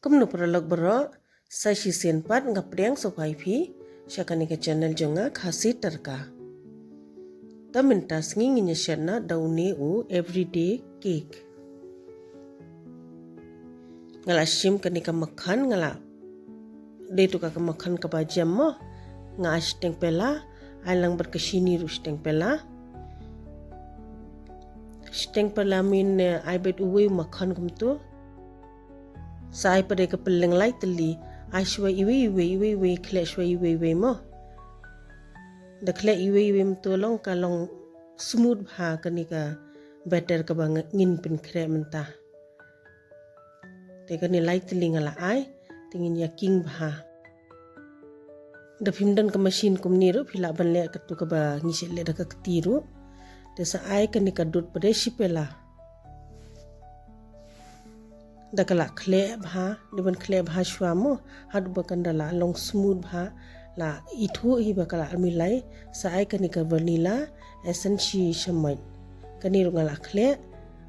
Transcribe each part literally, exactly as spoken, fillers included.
Kumno paralok baroh, sa shisien pat nga pdiang sngewbha ïa phi sha kane ka channel jong nga, Khasi Tadka. Te mynta sngi ngin ïa shet noh da une u everyday cake. Nga la shim kane ka makhan, nga la dei tu ka, ka makhan kaba jem mo. Nga ai shiteng pela, ai lang bad ka shini ruh shiteng pela. Shiteng pela mynne, eh, ai beit uwei u makhan kumtu. Sa ai pat de ka pylleng lai tylli, ai shuwa iwei iwei, iwei iwei, khleh shuwa iwei iwei mo. Da khleh iwei iwei mynta long ka long smooth bha kane ka batter kaba nga, ngin pynkhreh mynta. Te kane lai tylli nga la ai, te ngin ïa king bha. Da phim don ka machine kumne ruh, phi lah ban leh katu kaba ngi shu leh da ka kti ruh. Te sa ai kane ka dud pat de shi pela. Da ka la khleh bha, dei ban khleh bha shuwa mo, haduh ba kan da la long smooth bha, la ithuh hi ba ka la milai, sa ai kane ka vanilla essence shi shamoit. Kane ruh nga la khleh,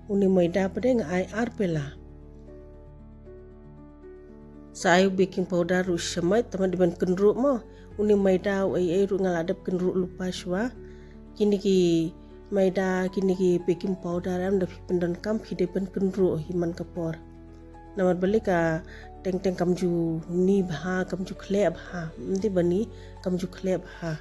une maida pat de nga ai ar pela. Sa ai u baking powder ruh shamoit, tangba dei ban kynruh mo. Une maida u ei ei ruh nga la dep kynruh lypa shuwa. Kine ki maida, kine ki baking powder em da phi pyndonkam phi dei ban kynruh hi man ka por. Namar balei ka teng teng kam ju ni bha, kam ju khleh bha. Ym dei ban ni, kam ju khleh bha.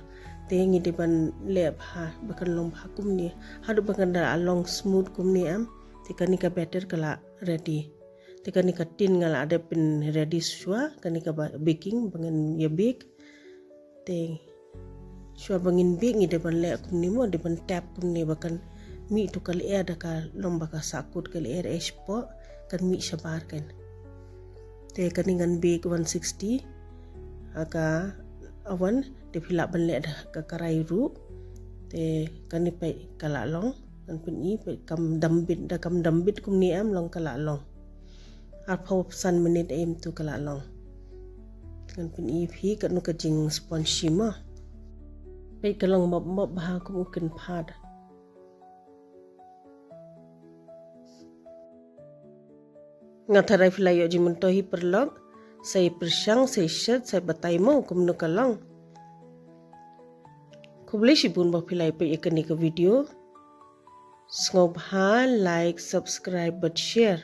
Te ngi dei ban leh bha ba kan long bha kumne. Haduh ba kan da long smooth kumne em. Te kane ka batter ka la ready. Te kane ka tin nga la dep pyn ready shuwa, kane kaba baking ba ngan ïa bake. Te shuwa ba ngin bake ngi dei ban leh kumne mo, dei ban tap kumne ba kan mih tu ka lyer da ka long ba ka sahkut ka lyer eh shapoh, kan mih shabar kan. Te kane ngan bake one sixty ha ka oven, te phi lah ban leh da ka karai ruh. Te kane peit ka la long, ngan pyni peit kam dam bit, da kam dam bit kumne em long ka la long. Arphew san minit em tu ka la long. Ngan pyni phi katno ka jingspongy mo. Peit ka long mop mop bha kum u kynphad. Nga tharai phi la ïoh jingmyntoi hi paralok, sa ïa pyrshang, sa ïa shet, sa ïa batai mo kumno ka long. Khublei shibun ba phi la ïa peit ïa kane ka video. Sngewbha like, subscribe bad share.